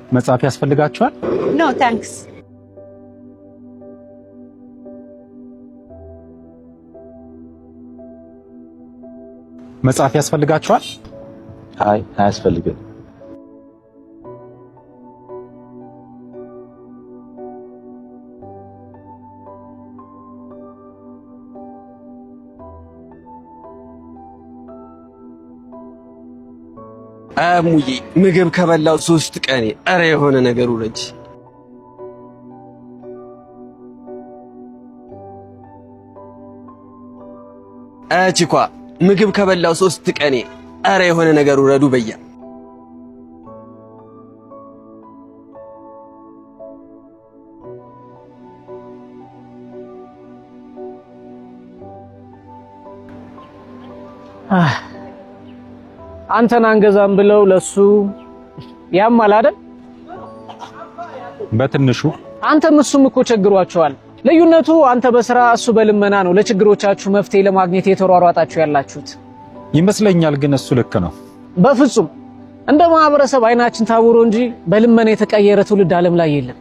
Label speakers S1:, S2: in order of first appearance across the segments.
S1: መጽሐፍ ያስፈልጋችኋል?
S2: No, thanks.
S1: መጽሐፍ ያስፈልጋችኋል?
S3: አይ፣ አያስፈልግም።
S4: እሙዬ፣ ምግብ ከበላው 3 ቀኔ። ኧረ የሆነ ነገር ውረጅ። ቺኳ፣ ምግብ ከበላው 3 ቀኔ። ኧረ የሆነ ነገር ውረዱ በያ።
S5: አንተን አንገዛም ብለው ለሱ ያማል አይደል?
S1: በትንሹ።
S5: አንተም እሱም እኮ ቸግሯቸዋል። ልዩነቱ አንተ በስራ እሱ በልመና ነው ለችግሮቻችሁ መፍትሄ ለማግኘት የተሯሯጣችሁ ያላችሁት።
S1: ይመስለኛል። ግን እሱ ልክ ነው።
S5: በፍጹም፣ እንደ ማህበረሰብ አይናችን ታውሮ እንጂ በልመና የተቀየረ ትውልድ ዓለም ላይ የለም።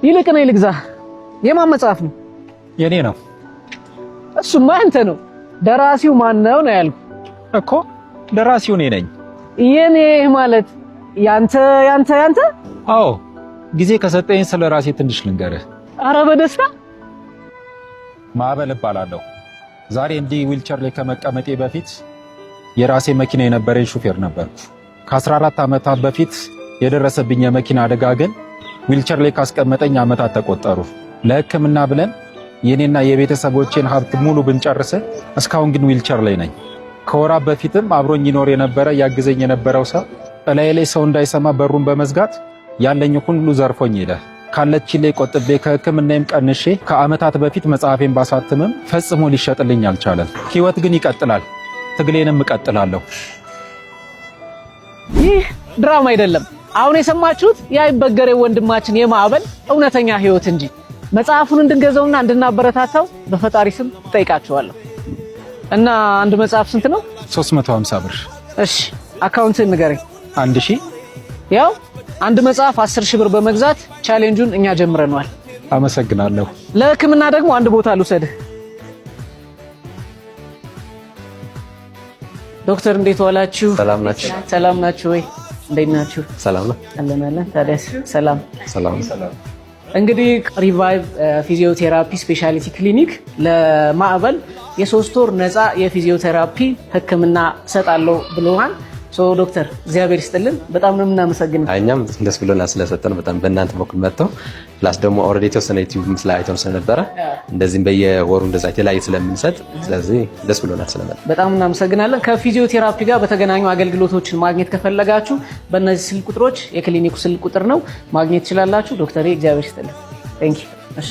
S5: ይልቅ እኔ ልግዛ። የማን መጽሐፍ ነው?
S1: የኔ ነው።
S5: እሱማ ያንተ ነው። ደራሲው ማን ነው ነው ያልኩ።
S1: እኮ ደራሲው እኔ ነኝ።
S5: የኔ ማለት ያንተ ያንተ ያንተ?
S1: አዎ፣ ጊዜ ከሰጠኝ ስለ ራሴ ትንሽ ልንገርህ።
S5: አረ በደስታ።
S1: ማዕበል እባላለሁ። ዛሬ እንዲህ ዊልቸር ላይ ከመቀመጤ በፊት የራሴ መኪና የነበረኝ ሹፌር ነበርኩ። ከ14 ዓመታት በፊት የደረሰብኝ የመኪና አደጋ ግን ዊልቸር ላይ ካስቀመጠኝ ዓመታት ተቆጠሩ። ለሕክምና ብለን የኔና የቤተሰቦቼን ሀብት ሙሉ ብንጨርስ እስካሁን ግን ዊልቸር ላይ ነኝ። ከወራት በፊትም አብሮኝ ይኖር የነበረ፣ ያግዘኝ የነበረው ሰው እላዬ ላይ ሰው እንዳይሰማ በሩን በመዝጋት ያለኝ ሁሉ ዘርፎኝ ሄደ። ካለች ላይ ቆጥቤ ከሕክምናዬም ቀንሼ ከዓመታት በፊት መጽሐፌን ባሳትምም ፈጽሞ ሊሸጥልኝ አልቻለም። ሕይወት ግን ይቀጥላል። ትግሌንም እቀጥላለሁ።
S5: ይህ ድራማ አይደለም። አሁን የሰማችሁት የአይበገሬው ወንድማችን የማዕበል እውነተኛ ህይወት እንጂ። መጽሐፉን እንድንገዛውና እንድናበረታታው በፈጣሪ ስም እጠይቃችኋለሁ። እና አንድ መጽሐፍ ስንት ነው?
S1: 350 ብር።
S5: እሺ፣ አካውንትህን ንገረኝ።
S1: 1000።
S5: ያው አንድ መጽሐፍ 10 ሺህ ብር በመግዛት challenge ኡን እኛ ጀምረነዋል።
S1: አመሰግናለሁ።
S5: ለሕክምና ደግሞ አንድ ቦታ ልውሰድህ። ዶክተር፣ እንዴት ዋላችሁ?
S3: ሰላም ናችሁ?
S5: ሰላም ናችሁ ወይ? እንዴት ናችሁ?
S3: ሰላም ነው።
S5: አለን አለን። ታዲያስ ሰላም?
S3: ሰላም።
S5: እንግዲህ Revive Physiotherapy Specialty Clinic ለማዕበል የ3 ወር ነፃ የፊዚዮቴራፒ ሕክምና እሰጣለሁ ብሎናል። So ዶክተር፣ እግዚአብሔር ይስጥልን፣ በጣም ነው የምናመሰግነው።
S3: እኛም ደስ ብሎናል ስለሰጠን፣ በጣም በእናንተ በኩል መጥተው፣ plus ደግሞ already የተወሰነ YouTube ምስል አይተው ስለነበረ፣ እንደዚህም በየወሩ እንደዛ የተለያየ ስለምንሰጥ፣ ስለዚህ ደስ ብሎናል ስለመጣ።
S5: በጣም እናመሰግናለን። ከፊዚዮቴራፒ ጋር በተገናኙ አገልግሎቶችን ማግኘት ከፈለጋችሁ በእነዚህ ስልክ ቁጥሮች፣ የክሊኒኩ ስልክ ቁጥር ነው፣ ማግኘት ትችላላችሁ። ዶክተር፣ እግዚአብሔር ይስጥልን። Thank you። እሺ።